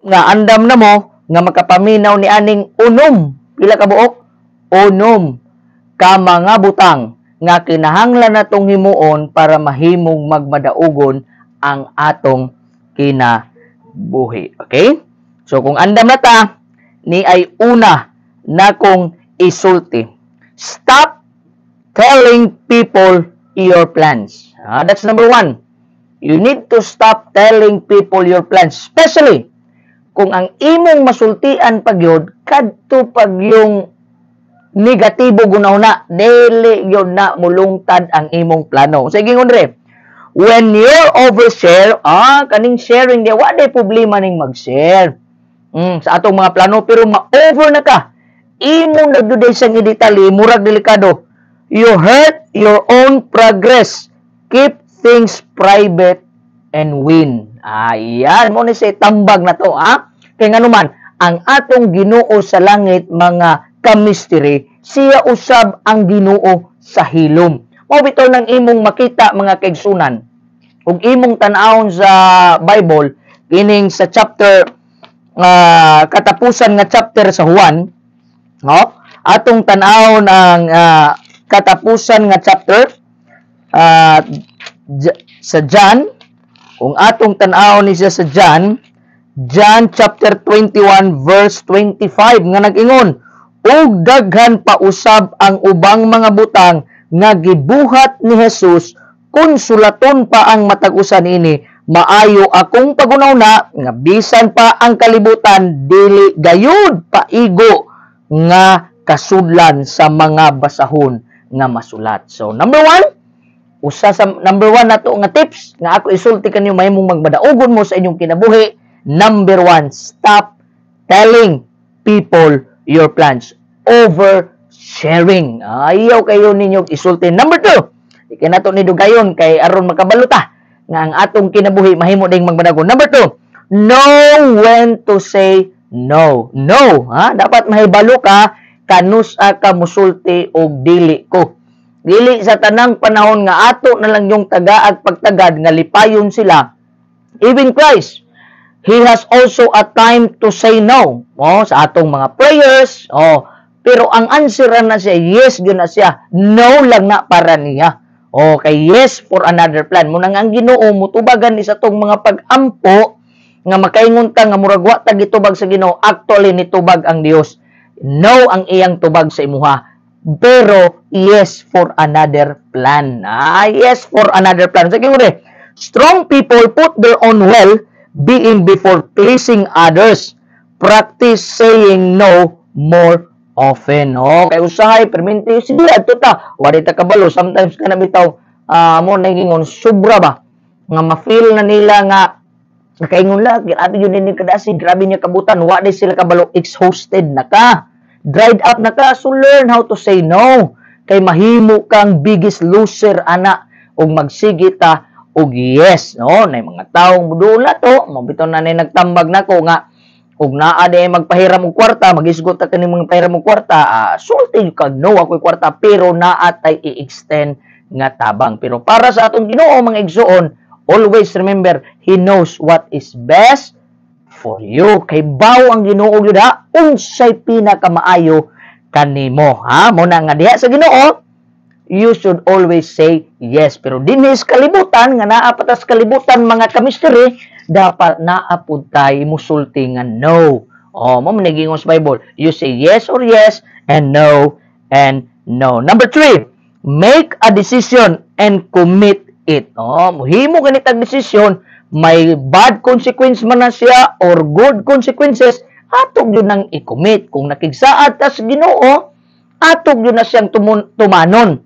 Nga andam na mo nga makapaminaw ni aning unom, pila ka buok? Unom ka mga butang nga kinahanglan natong himuon para mahimong magmadaugon ang atong kinabuhi. Okay? So kung andam na ta, ni ay una na kong isulti. Stop telling people your plans. Ah, that's number one. You need to stop telling people your plans. Especially kung ang imong masultian pagyod, kadto pag yung negatibo gunahuna, dili gyud na mulungtad ang imong plano. Sige, Andre, when you're overshare, kaning sharing di wa day problema ning mag-share sa atong mga plano, pero ma-over na ka. Imo na gyud siyang i-detalye, murag delikado. You hurt your own progress. Keep things private and win. Ayan, mo ni say tambag na to, ha? Kay ngano man, ang atong Ginoo sa langit, mga kamisteri, siya usab ang Ginoo sa hilom. Mao bitaw nang imong makita, mga kaigsunan, ug imong tan-awon sa Bible, kining sa chapter katapusan nga chapter sa Juan, no? Atong tan-awon ang katapusan nga chapter sa John. Kung atong tan-awon ni siya sa John, John chapter 21 verse 25 nga nag-ingon, "Ug daghan pa usab ang ubang mga butang nga gibuhat ni Jesus, kun sulaton pa ang matag usa niini, maayo akong paghunahuna nga bisan pa ang kalibutan dili gayud paigo nga kasudlan sa mga basahon nga masulat." So number one, usa sa number one nato nga tips nga ako isulti kanyo mahimong magmadaugon mo sa inyong kinabuhi. Number one, stop telling people your plans. Over sharing. Ayaw kayo ninyo isulti. Number two, di kay nato ni dugayon kay aron makabalo ta nga ang atong kinabuhi mahimo ding magmadagon. Number two, know when to say no. No, ha? Dapat mahibalo ka kanusa ka musulti og dili ko. Dili sa tanang panahon nga ato na lang yung tagaag pagtagad nga lipayon sila. Even Christ, He has also a time to say no. Oh, sa atong mga prayers, oh, pero ang answer na siya, yes gyud na siya. No lang na para niya. Oh, kay yes for another plan. Muna nga ang Ginoo mutubagan ni sa atong mga pag-ampo nga makaingon ta nga murag wa ta gitubag sa Ginoo, actually nitubag ang Dios. No ang iyang tubag sa imuha. Pero yes for another plan. Ah, yes for another plan. Sige mo, strong people put their own well being before pleasing others. Practice saying no more often. Oh, kay usahay perminti sige adto ta. Wala ta kabalo, sometimes kana bitaw mo nagingon sobra ba nga ma-feel na nila nga nakaingon la, grabe yun ni kadasi, grabe niya kabutan, wa di sila kabalo, exhausted na ka, dried up na ka. So learn how to say no. Kay mahimo kang biggest loser ana ug magsige ta og yes, no? Nay mga taong mudula to, mabitaw na nay nagtambag nako nga ug naa di magpahiram og kwarta, magisgot ta kani mga pahiram og kwarta, sulti kag no ako'y kwarta, pero naa tay i-extend nga tabang. Pero para sa atong Ginoo, mga igsuon, always remember, He knows what is best for you. Kay baw ang Ginoo gyud ha unsay pinakamaayo kanimo, ha? Mo na nga diha sa Ginoo, you should always say yes. Pero dinhi sa kalibutan nga naa pa ta sa kalibutan, mga kamisteri, dapat naa pud tay musulti nga no. Oh, mo man sa Bible. You say yes or yes and no and no. Number three, make a decision and commit it. Oh, muhimo ganit ang desisyon, may bad consequence man na siya or good consequences, atog yun nang i-commit. Kung nakigsaad ta sa Ginoo, atog yun na siyang tumanon.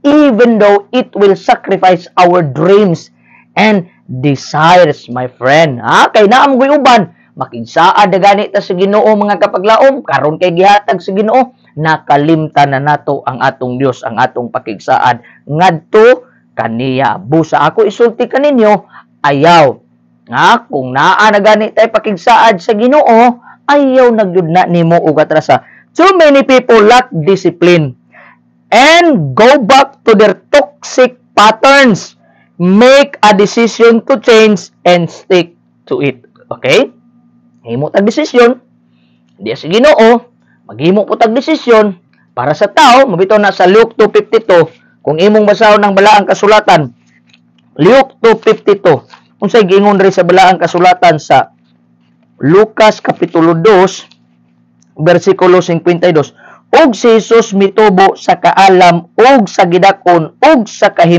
Even though it will sacrifice our dreams and desires, my friend. Ha? Kay naa mo uban, makigsaad na gani ta sa Ginoo, mga kapaglaom, karon kay gihatag sa Ginoo, nakalimtan na nato ang atong Dios, ang atong pakigsaad ngadto kaniya. Busa ako isulti kaninyo, ayaw. Nga kung naa na gani tay pakigsaad sa Ginoo, ayaw na gyud na nimo og atrasa. Too many people lack discipline and go back to their toxic patterns. Make a decision to change and stick to it. Okay? Himo tag desisyon, di sa Ginoo, maghimo po tag desisyon para sa tao. Mabito na sa Luke 2:52. Kung imong basahon ang balaang kasulatan, Luke 2:52, unsay giingon ri sa balaang kasulatan sa Lucas kapitulo 2 bersikulo 52? Ug si Jesus mitubo sa kaalam ug sa gidak-on ug sa kahimtangan.